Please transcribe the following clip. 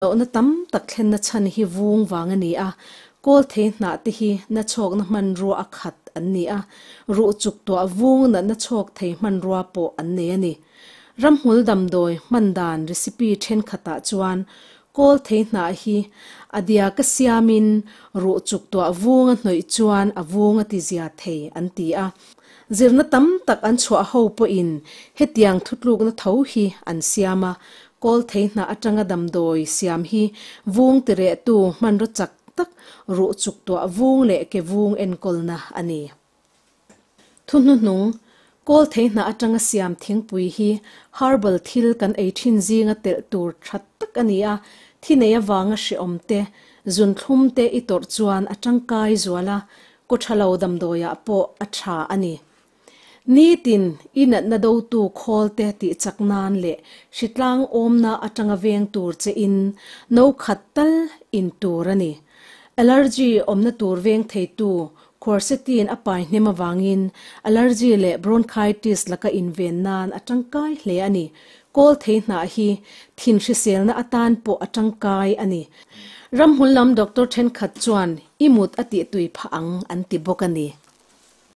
Lohna tam tak thlenna chhan hi vung vang a ni a, kawl thei hnah te hi na chhawkna hmanrua a khat an ni a, ruh chuk tuah vung natna chhawk thei hmanrua pawh an nei a ni. Ramhmul damdawi hman dan recipe thenkhatah chuan kawl thei hnah hi a diaka siamin ruh chuk tuah vung a hnawih chuan a vung a ti zia thei an ti a. Zirna tam tak an chhuah ho pawhin hetiang thutlukna tho hi an siam a, Kawl thei hnah atanga damdawi siam hi vung tirehtu hmanraw chak tak ruh chuk tuah vung leh ke vung enkawlna a ni. Thu hnuhnung, Kawl thei hnah atanga siam thingpui hi herbal thil kan ei thin zinga telh tur tha tak a ni a, thi nei avanga hrehawm te, zunthlum te i tawrh chuan a tangkai zual a, kawthalo damdawiah pawh a tha a ni. Nitin i natna dotu khawlte tih chak nan leh hritlang awmna atanga veng tur che in no khat tal in tur a ni. Allergy awmna tur veng theitu quercetin a pai hnem avangin allergy leh bronchitis laka inven nan a tangkai hle a ni. Kawl thei hnah hi thin hriselna atan pawh a tangkai a ni. Ramhmul lam doctor thenkhat chuan i mut a tih tui phah ang an ti bawk a ni.